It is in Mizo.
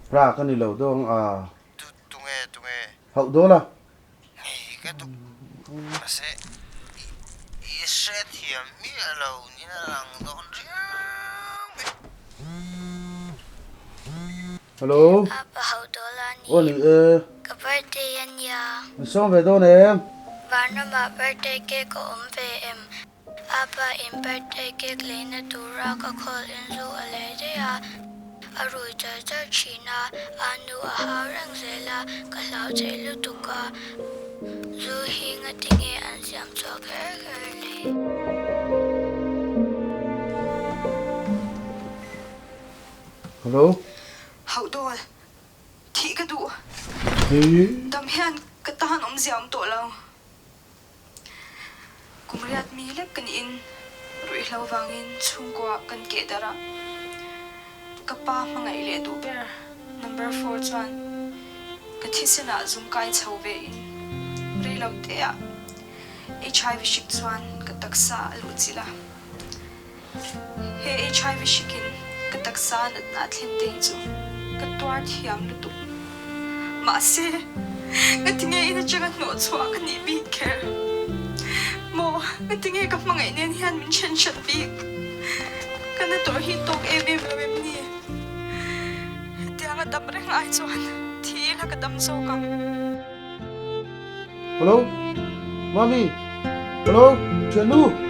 Pra ka ni lo dawng a. Tu tunge tunge. Hauh dawn a. Hei ka duh mahse i hrethiam miah lo niin a lang dawn riau mai. Hello. Apa hauh dawl a ni. Aw ni e. Ka birthday a nia. Min sawm ve dawn em? Vanramah birthday cake a awm ve em? Apa in birthday cake leina tura ka call in zu a lei daih a, a rui char char thin a, a nu a hau reng zel a, ka hlau thei lutuk a, zu hi ngati nge an siam chhuak kher kher le. Hello. Hauh dawl, thih ka duh. Dam hian ka tan awmzia awm tawh lo. Kum riat mi lek ka niin ruihhlo vangin chhungkua kan keh darh a, ka pa hmangaih leh duh ber number four chuan ka thisenah zum kai chho ve in reilo teah HIV hrik chuan ka taksa a luh chilh a. He HIV hrikin ka taksa natna a thlen te hi chu ka tuar thiam lutuk. Mahse, ka ti nge in atanga hnawh chhuah ka nih bik kher? Maw, ka ti nge ka hmangaih nen hian min then hran bik? Ka na tawrh hi tawk em em lo em ni? Hetianga dam reng ai chuan thi ila ka dam zawk ang. Hello, Mami. Hello, Thiannu.